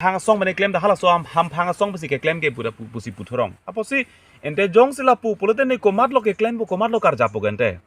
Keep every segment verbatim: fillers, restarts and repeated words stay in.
hamphang asong pen keklem ta halaso ham, hamphang asong pusi keklem ke pura pu-, pusi puthorong. Apotsi ante jongsi lapu pulote ne komatlo keklempo, komatlo karjappo ke ante.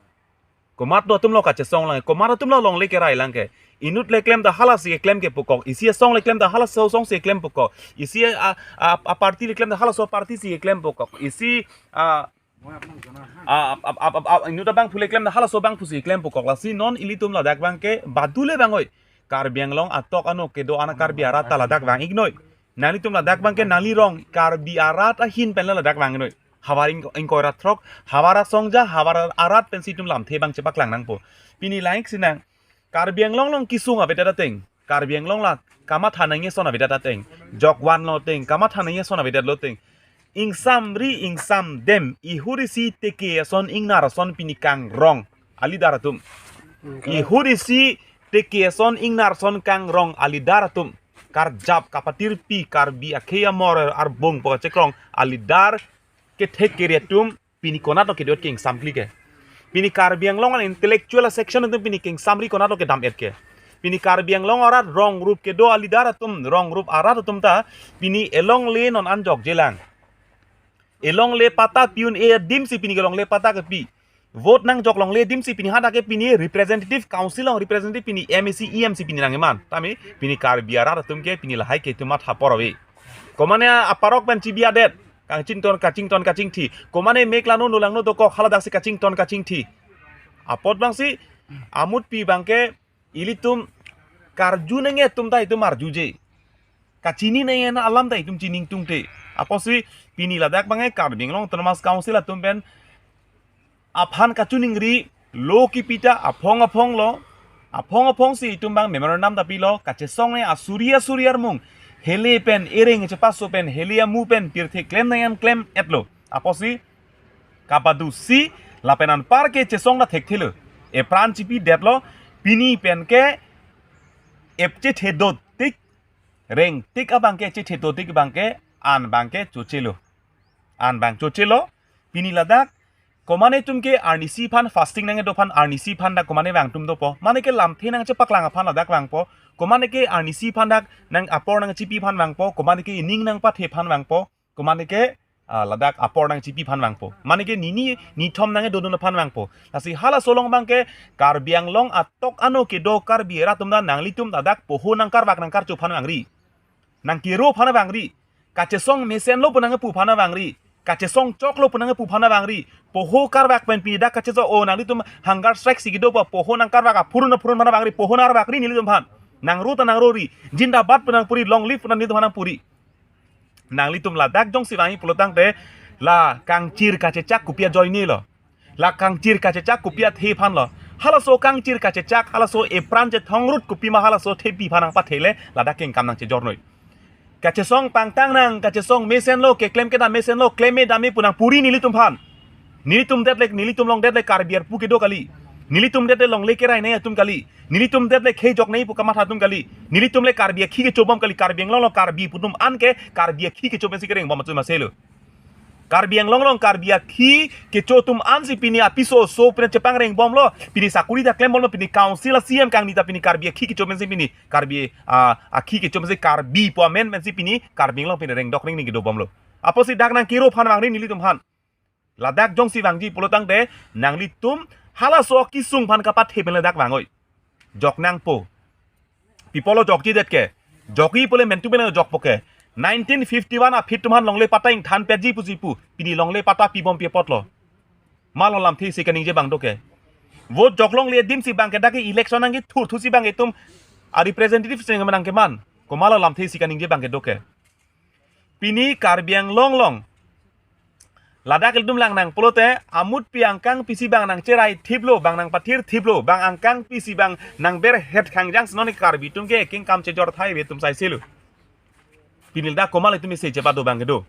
Komatlo atumlo kachesong lang, komat atumlo longle kerai lang ke. Inut le klem ta halasi keklem ke pukok, isi asong le klem ta halaso asong si keklem pukok, isi a, a, a party le klem ta halaso party si keklem pukok, isi a, a, a, a, a, a, inut abangphu le klem ta halaso abangphu si keklem pukok. Lasi non ilitum ladak abang ke badu le bang oi. Karbi Anglong atok ano kedo ana Karbi arat ta ladak vang-iknoi. Nanglitum ladak abang ke nangli rong Karbi arat ahin pen ladak vang-iknoi. Havar ing-, ingkoi ra throk, havar asong ja, havar arat pensi itum lamthe abang chepaklang nangpo. Pini lang-ik sinang, Karbi Anglong along kesung avedet ateng, Karbi Anglong la kamatha nangji ason avedet ateng, jokvanlo ateng, kamatha nangji ason avedetlo ateng, ingsamri ingsamdem, ihurisi teke ason ingnar ason pini kangrong a leader atum. Ihurisi teke ason ingnar ason kangrong a leader atum. Karjap kapatirpi Karbi akhei amor arbung po kachekrong a leader kethek kere atum pini konatlo kedo-et ke ingsamkle ke. Pini Karbi Anglong an intellectual section atum pini kengsamri konatlo kedam-et ke. Pini Karbi Anglong arat rong rup kedo a leader atum, rong rup arat atum ta pini elongle non anjok jelang. Elongle patta pi-un-e adim si pini ke longle patta kepi. Vote nangjok longle adim si pini hadak ke pini representative council along representative pini M A C, E M si pini nangkeman. Tame pini Karbi arat atum ke pini lahai ke itum matha apor ave. Komane aparok pen chibi adet. Kachington, kachington, kachingthi. Komane mek langno, no langno dokok, haladak si kachington, kachingthi. Apot abang si amutpi abang ke ilitum karju nangji atum ta itum arjuje. Kachini nangji alam ta itum chini ingtungte. Apotsi pini ladak abang ke Karbi Anglong Autonomous Council atum pen aphan kachiningri lo kipi ta aphong aphonglo. Aphong aphong si itum abang memorandum ta pilo, kachesong ne asuri asuri armung. Hele pen ereng chepaso pen hele amu pen pirthe klem nangji an klem-etlo. Apotsi kabadu si lapen anpar ke chesong ta thekthelo. Epran chipidetlo, pini pen ke ep chethe dotik, rengtik abang ke chethe dotik abang ke an abang ke chochelo. An abang chochelo, pini ladak, komane atum ke arnisi aphan fasting nangkedo aphan arnisi aphan dak komane vang atum dopo. Mane ke lamthe nangchepaklang aphan ladak vangpo. Komane ke arnisi aphan dak nang apor nangchipi aphan vangpo. Komane ke ining nangpathe aphan vangpo. Komane ke, ah, ladak apor nangchipi aphan vangpo. Mane ke nini nithom nangkedodun aphan vangpo. Lasi halaso along abang ke Karbi Anglong atok ano kedo Karbi arat atum ta nanglitum ladak poho nangkarvak nangkarcho aphan vangri. Nangkero aphan vangri. Kachesong mesenlo pu nangkepu aphan vangri. Kachesong choklo pu nangkepu aphan vangri. Poho karvak pen pini dak kachesong o nanglitum hunger strike si kedo pa poho nangkarvak aphurun aphurun aphan vangri. Poho nangkarvakri nelitum aphan. Nangro ta nangrori. Jindabad pu nangpuri, long live pu nanglitum aphan nangpuri. Nanglitum ladak jongsi vangji pulotangte la kangchir kachechak kopi ajoinelo. La kangchir kachechak kopi athe aphanlo. Halaso kangchir kachechak, halaso epran chethongrut kopima halaso thepi aphan nangpathele ladak kengkam nangchejornoi. Kachesong pangtang nang, kachesong mesenlo, keklem kedam mesenlo, klem-e dam-e pu nangpuri nelitum aphan. Nelitum det le, nelitum along det le Karbi arpu kedo kali. Nelitum det le longle kerai nangji atum kali. Nelitum det le khei jok nangji pu kamatha atum kali. Nelitum le Karbi akhi kechobom kali, Karbi Anglong along Karbi pu atum an ke Karbi akhi kecho pensi kerengbom atum aselo. Karbi Anglong along Karbi akhi kecho atum an si pini apiso oso pen chepangreng bomlo, pini sakuri ta klem bomlo, pini council a-C E M kangni ta pini Karbi akhi kecho pensi pini Karbi, ah, akhi kecho pensi Karbi pu amen pensi pini Karbi Anglong pini rengdok rengning kedo bomlo. Apotsi dak nangkero aphan vangri nelitum aphan. Ladak jongsi vangji pulotangte nanglitum halaso kesung aphan kapathe pen ladak vangoi. Jok nangpo. Pi apotlo jokjidet ke. Jokji pule mentu pen jokpo ke. Nineteen fifty-one aphi atum aphan longle patta ingthan petji pusi pu. Pini longle patta pibom pi apotlo. Malo lamthe si kaningje abang do ke. Vote jok longle adim si abang ke dak ke election nangkethur thu si abang itum a representative si nangkeman nangkeman. Komalo lamthe si kaningje abang ke do ke. Pini Karbi Anglong along ladak ilitum lang nang pulote, amutpi angkangpi si abang nangcherai thiplo, abang nangpathir thiplo, abang angkangpi si abang nangberhet khangjang si non Karbi atum ke kengkam chejor thai ave atum saiselo. Pini ladak komat itum isi chepado abang kedo.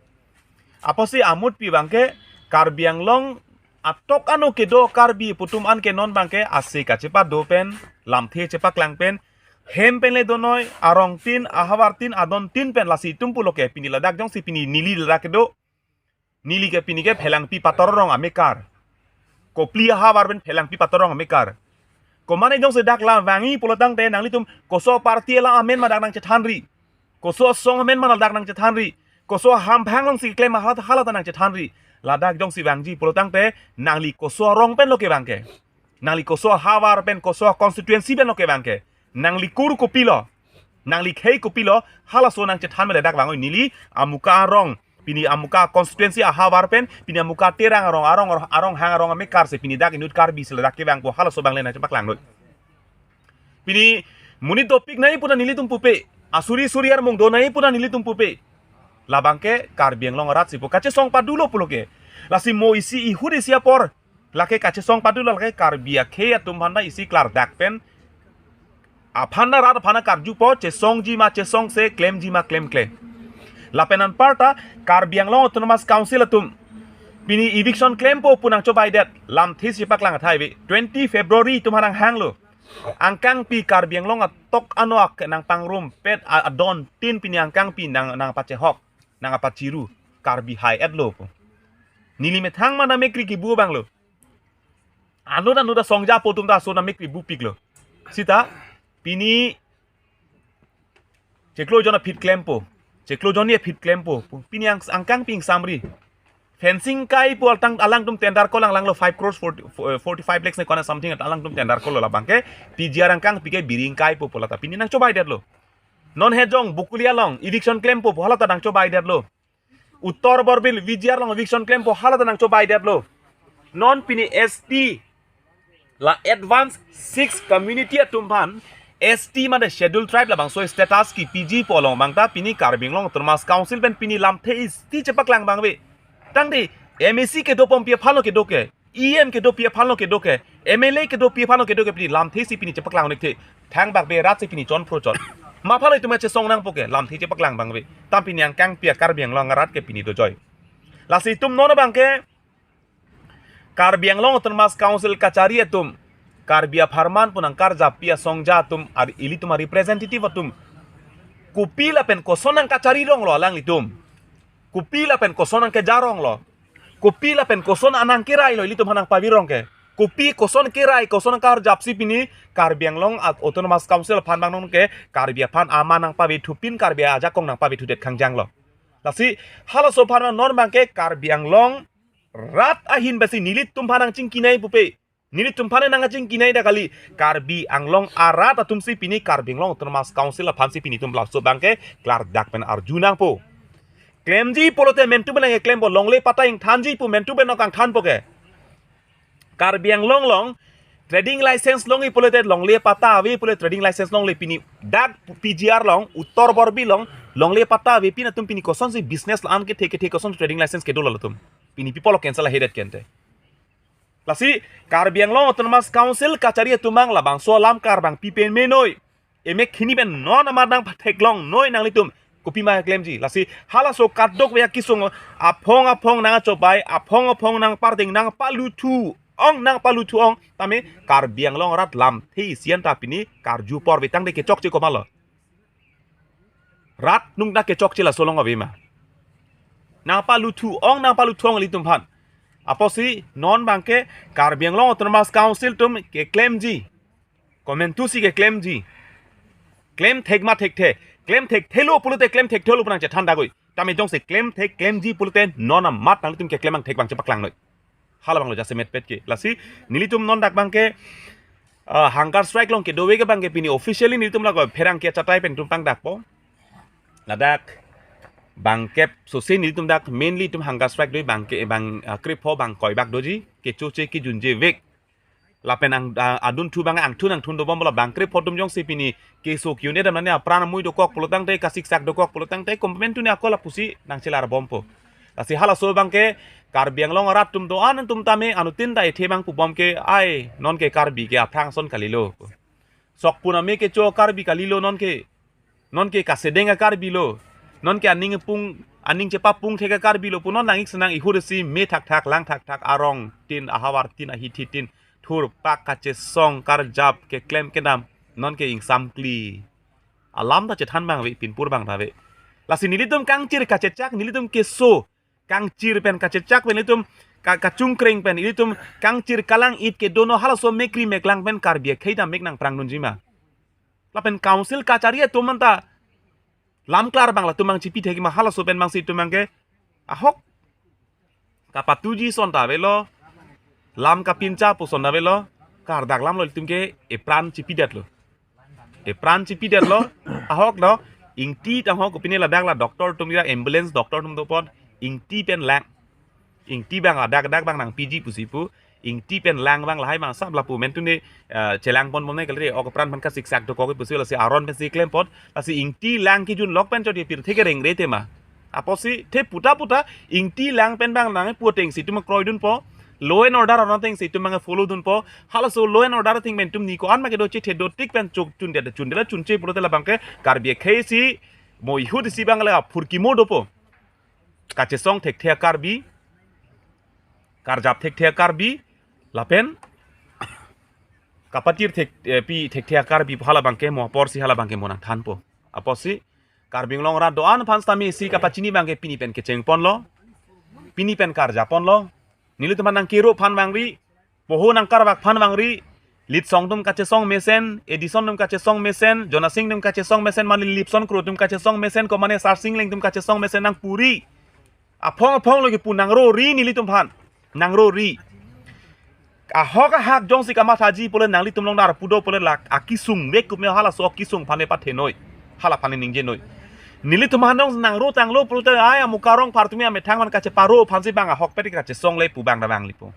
Apotsi amutpi abang ke Karbi Anglong atok ano kedo Karbi pu atum an ke non abang ke ase kachepado pen, lamthe chepaklang pen, hem pen le donoi, arongtin, ahavartin, adontin pen lasi itum pulo ke pini ladak jongsi pini neli ladak kedo. Neli ke pini ke Phelangpi Pator arong amekar. Kopili ahavar pen Phelangpi Pator arong amekar. Komane jongsi dak la vangji pulotangte nanglitum koso party la amen ma dak nangchethanri. Koso asong amen ma ladak nangchethanri. Koso ahamphang alongsi keklem ma halat halat nangchethanri. Ladak jongsi vangji pulotangte nangli koso arong penlo kevang ke. Nangli koso ahavar pen, koso constituency penlo kevang ke. Nangli kur kopilo. Nangli khei kopilo, halaso nangchethan mele dak vangoi neli, amuka arong. Pini amuka constituency ahavar pen, pini amuka Terang arong, arong, arong hang arong amekar si pini dak inut Karbi si ladak kevangpo halaso abang le nangchepaklang noi. Pini monit dopik nai pu ta nelitum pupe. Asuri suri armung do nai pu ta nelitum pupe. Labang ke Karbi Anglong arat si pu. Kachesong padulo pulo ke. Lasi mo isi ihut isi apor. Lake kachesong padulo lake Karbi akhei atum aphan ta isi klardak pen. Aphan ta rat aphan ta karjupo, chesongji ma chesongse, klemji ma klemkle. Lapen anparta Karbi Anglong Autonomous Council atum. Pini eviction klempo pu nangchobaidet. Lamthe si paklang athai ave. Twenty February atum aphan nanghanglo. Angkangpi Karbi Anglong atok ano ak nangpangrumpet a-, adontin pini angkangpi nang, nangpachehok, nangpachiru. Karbi hai-etlo pu. Neli methang ma namekri kibu abanglo. Anut anut asongja apo atum ta aso namekri bupiklo. Sita, pini chiklo jon aphi klempo. Chiklo jon ni aphi klempo. Pini ang, angkangpi ingsamri. Fencing kaipo alangtum tender ko langlanglo five crores forty, forty-five lakhs ne kona something alangtum tender kolo labang ke P G R angkangpi ke biring kaipo pu lata pini nangchobaidetlo. Non Hejong Bokuli along eviction klempo pu halata nangchobaidetlo. Uttar Borbil V G R along eviction klempo halata nangchobaidetlo. Non pini S T la advance six community atum aphan S T mane schedule tribe labangso status kipiji pu along abang ta pini Karbi Anglong Autonomous Council pen pini lamthe isi chepaklang abang ave. Tangte M A C kedo pompi aphanlo kedo ke, E M kedopi aphanlo kedo ke, M L A kedopi aphanlo kedo ke pini lamthe si pini chepaklang nik the. Thangbak be rat si pini chonphro chot. Ma aphanlo itum chesong nangpo ke, lamthe chepaklang abang ave. Tam pini angkangpi a Karbi Anglong arat ke pini dojoi. Lasi itum non abang ke Karbi Anglong Autonomous Council kachari atum, Karbi apharman pu nangkarjappi asongja atum, ar ilitum a representative atum. Kopi lapen koson nangkachari ronglo alanglitum. Kopi lapen koson nangkeja ronglo. Kopi lapen koson anang kerailo ilitum aphan nangpavirong ke. Kopi koson kerai, koson nangkarjapsi pini Karbi Anglong at Autonomous Council aphan abang non ke, Karbi aphan aman nangpavithupin, Karbi ajakong nangpavithudet khangjanglo. Lasi halaso aphan non abang ke Karbi Anglong rat ahin besi nelitum aphan nangchingkinai pupe. Nelitum aphan nangchingkinai dak kali, Karbi Anglong arat atum si pini Karbi Anglong Autonomous Council aphan si pini itum laso abang ke klardak pen arju nangpo. Klemji pulote mentu benang klempo, longle patta ingthanji pu mentu benang kangthanpo ke. Karbi Anglong along trading license longji pulote longle patta ave pulote trading license longle pini dak P G R along, Uttar Borbil along, longle patta avepin atum pini kosonsi business la-an kethe kethe koson trading license kedo latum. Pini people cancel ahedet kente. Lasi Karbi Anglong Autonomous Council kachari atum abang labangso alam kar abang pipen menoi. Emek khini pen non amat nangpatheklong noi nanglitum. Kopima klemji. Lasi halaso kadokave akisung aphong aphong nangchobai, aphong aphong nangparding, nangpaluthu ong, nangpaluthu ong. Tame Karbi Anglong arat lamthe isi an ta pini karju apor ave tangte kechokche komatlo. Rat nung ta kechokche laso along ave ma. Nangpaluthu ong, nangpaluthu ong ilitum aphan. Apotsi non abang ke Karbi Anglong Autonomous Council atum keklemji. Komantu si keklemji. Klem thek ma thekthe. Klem thekthelo pulote klem thekthelo pu nangchethan dakoi. Tame jongsi klem thek klemji pulote non amat nanglitum keklem angthek abang chepaklang noi. Hala abanglo jasemet pet ke. Lasi nelitum non dak abang ke, ah, hunger strike along kedo ave ke abang ke pini officially nelitum lako pherangke achatai pen itum pangdakpo. Ladak bangkep sose nelitum dak mainly itum hunger strike do abang ke abang, ah, krepho bang koibak doji kechoche kejunje vek. Lapen ang, ah, adunthu abang angthun angthun dobom bola bang krepho atum jongsi pini keso ke-un-e dam nani apran amui dokok pulotangte kasiksak dokok pulotangte komantu ne ako lapusi nangchelar bompo. Lasi halaso abang ke Karbi Anglong arat atum do-an atum tame anuttin ta ethe abang pubom ke ai non ke Karbi ke aphrang ason kalilo. Sok pun ame kecho Karbi kalilo non ke. Non ke kasedeng a Karbi lo. Non ke aning pung, aning chepapung thek a Karbi lo pu non nang-ik senang ihur si me thakthak lang thakthak arong tin ahavar tin ahithi tin thurpak kachesong karjap keklem kedam non ke ingsamkli. Alam ta chethan abang ave, pinpur abang ta ave. Lasi nelitum kangchir kachechak, nelitum keso kangchir pen kachechak pen ilitum ka-, kachungkreng pen ilitum kangchir kalang-it kedo non halaso mekri meklang pen Karbi akhei ta mek nangprang dunji ma. Lapen council kachari atum anta Lam klar abang latum abang chipi thek ma, halaso pen abangsi itum abangke ahok kapatuji ason ta avelo, lam kapincha pu ason ta avelo, kardak lamlo ilitum ke epran chipidetlo. Epran chipidetlo, ahok do, ingti tangho kopine ladak la doctor atum ira ambulance doctor atum do apot, ingti pen lang. Ingti abang adak adak abang nangpiji pusi pu, ingti pen lang abang lahai abang sap lapu mentu ne, eh, chelang ponbom ne kalri, ok pran aphan kasiksak dokok pusi lasi aron pensi klem apot, lasi ingti lang kejun lok pen chot epirthe kerengre tema. Apotsi the puta puta ingti lang pen abang nangpu atengsi itum kroidunpo, law and order aron atengsi itum abang follow dunpo, halaso law and order atheng pen itum ni ko-an ma kedo chethe dotik pen chok chundet chundet chunche pulote labangke Karbi akhei si mo ihut isi abang le aphurkimo dopo. Kachesong thekthe a-Karbi, karjap thekthe a-Karbi, lapen kapatir thek, eh, pi thekthe a-Karbi pu halabangke mo aporsi halabangke mo nangthanpo. Apotsi Karbi Anglong arat do-an aphan sitame isi kapachini abangke pini pen kecheng ponlo, pini pen karjap ponlo. Nelitum aphan nangkero aphan vangri, poho nangkarvak aphan vangri, Litsong atum kachesong mesen, Edison atum kachesong mesen, Jonasing atum kachesong mesen, mane Lipson Kro atum kachesong mesen, komane Sarsing Leng atum kachesong mesen nangpuri. Aphong aphong lo kipu nangrori nelitum aphan. Nangrori. Ahok ahak jongsi kamathaji pule nanglitum along dar pudo pule lak akisung vek kume halaso akisung aphan ne pathenoi. Hala aphan ne ningjenoi. Nelitum aphan jong nangro tanglo pulote ai amuka arong apar tumi amethang aphan kacheparo aphansi abang ahokpet kachesong le pu abang da vanglipo.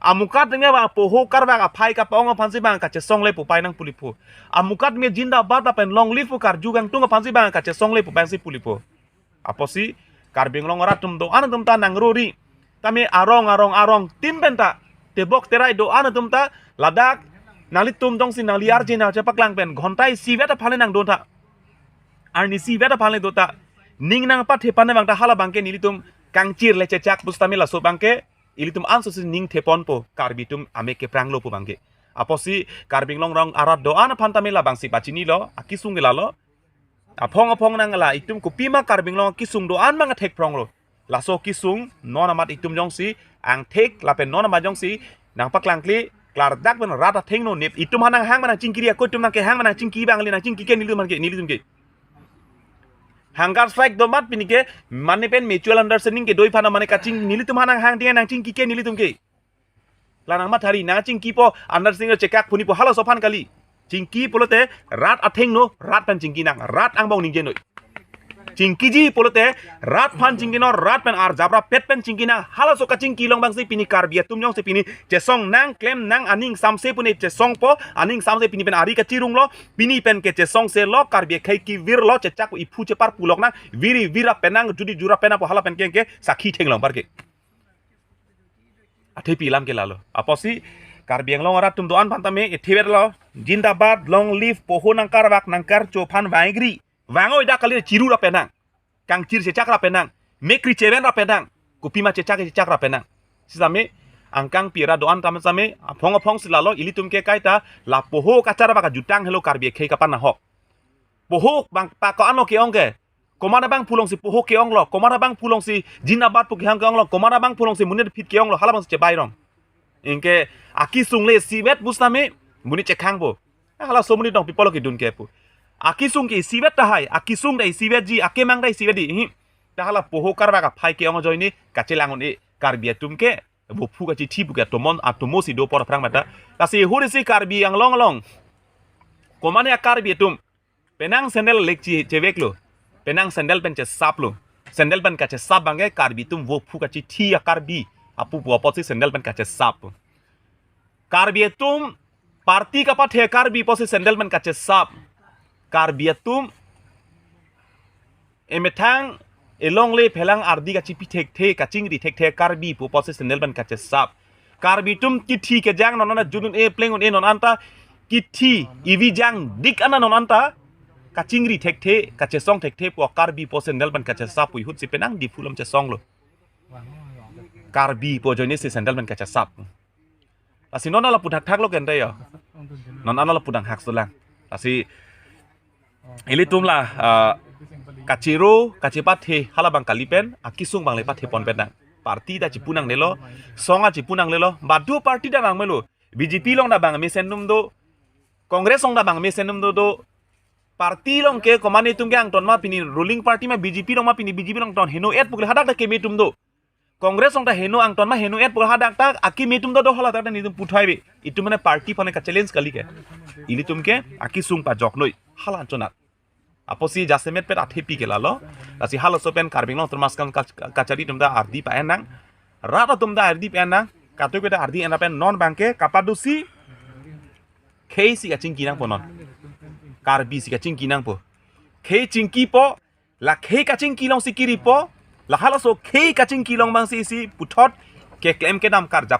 Amukat denge abang poho karvak aphai kapa-ong aphansi abang kachesong le pu pai nangpulipo. Amukat me jindabad lapen long live pu karju kangtung aphansi abang kachesong le pu abangsi pulipo. Apotsi Karbi Anglong arat atum do-an atum ta nangrori. Tame arong arong arong tin pen ta tebok terai do-an atum ta ladak nanglitum jongsi nangli arje nangchepaklang pen ghonta isivet aphan le nangdon tha. Arni isivet aphan le do tha. Ning nangpathe pan abang ta halabangke nelitum kangchir le chechak pusitame laso abangke ilitum ansosi ning theponpo Karbi atum amek kepranglo pu abangke. Apotsi Karbi Anglong arong arat do-an aphan tame labangsi pachinilo, akisung ke lalo. Aphong aphong nang la itum kopima Karbi Anglong akisung do-an abang athek phronglo. Laso akisung non amat itum jongsi angthek lapen non amat jongsi nangpaklangkle klardak pen rat athengno nep itum aphan nanghang ma nangchingkiri ako itum nangkehang ma nangchingki abang le nangchingki ke nelitum aphan ke nelitum ke. Hunger strike do amat pini ke mane pen mutual understanding kedo aphan mane kaching nelitum aphan nanghang dia nangchingki ke nelitum ke. La nangmathari nangchingkipo understanding chekak phunipo halaso aphan kali. Chingki pulote rat athengno rat pen chingki nang rat angbong ningjenoi. Chingkiji pulote rat aphan chingki non rat pen arjap rapet pen chingki nang halaso kachingki along abangsi pini Karbi atum jongsi pini chesong nang klem nang aning samse pune chesongpo aning samse pini pen ari kachirunglo pini pen ke chesongselo Karbi akhei kevirlo chechak iphu chepar pulok nang viri vira penang judi jura penang po hala pen ke ke sakhi thenglong parke. Athepi alam ke lalo. Apotsi Karbi Anglong arat atum do-an aphan tame ethivetlo. Jindabad, long live, poho nangkarvak nangkarcho aphan vangri. Vang-oi dak kali chiru ra penang. Kangchir chechak ra penang. Mekri cheven ra penang. Kopima chechak chechak ra penang. Sitame angkang pi arat do-an tame sitame aphong aphongsi lalo ilitum ke kaita la poho kacharvak ajutang helo Karbi akhei kapan ahok. Poho abang pako ano ke-ong ke. Komat abang pulongsi poho ke-onglo, komat abang pulongsi jindabad pu kehang ke-onglo, komat abang pulongsi monit phit ke-onglo, halabangsi chebai rong. Anke akisung le isivet pusitame monit chekhangpo. Halaso monit dong people kedun ke pu. Akisung ke isivet tahai, akisung ta isivetji, akemang ta isivetji. Hi. Ta hala poho karvak aphai ke-ong ajoine kachelang un-e Karbi atum ke. Vophu kachithi pu ke atomon atomosi do apor aphrang mata. Lasi hurisi Karbi Anglong along. Komane a-Karbi atum. Penang sandal lek chi cheveklo. Penang sandal pen chesaplo. Sandal pen kachesap abangke Karbi atum vophu kachithi a-Karbi. Apu pu apotsi sandal pen kachesap. Karbi atum party kapathe Karbi apotsi sandal pen kachesap. Karbi atum emethang elongle phelang ardi kachipi thekthe kachingri thekthe Karbi pu apotsi sandal pen kachesap. Karbi atum kithi kejang non anta jun un-e pleng un-e non anta kithi ivi jangdik ana non anta kachingri thekthe kachesong thekthe pu a-Karbi pu sandal pen kachesap pu ihutsi penang Diphu along chesonglo. Karbi pu ajoinesi sandal pen kachesap. Lasi non ala pu thakthaklo kente ya. Non ala pu dang hak sulang. Lasi ilitum la, ah, kachiro kachipathe halabang kali pen akisung abang le pathe pon pen nang. Party ta chipu nangnelo, song a chipu nangnelo, badu party ta nangmelo. B J P along ta abang mesen atum do, Congress along ta abang mesen atum do do. Party along ke komat netum ke angton ma pini ruling party ma B J P along ma pini B J P along ton heno et pukle hadak ta keme atum do. Congress along ta heno angton ma heno et pukle hadak ta akeme atum do do hala tak ta netum puthai be. Itum mane party aphan ka challenge kali ke. Ilitum ke akesung pajok noi hala anchot nat. Apotsi jasemet pet athepi ke lalo. Lasi halaso pen Karbi Anglong Autonomous Council kach- kachari atum ta ardi pa-en nang. Rat atum ta ardi pa-en nang. Katu ke ta ardi en pen non abang ke kapadosi khei si kachingki nangpo non. Karbi si kachingki nangpo. Khei chingkipo, la khei kachingki along si kiripo, la halaso khei kachingki along abang si isi puthot keklem kedam karjap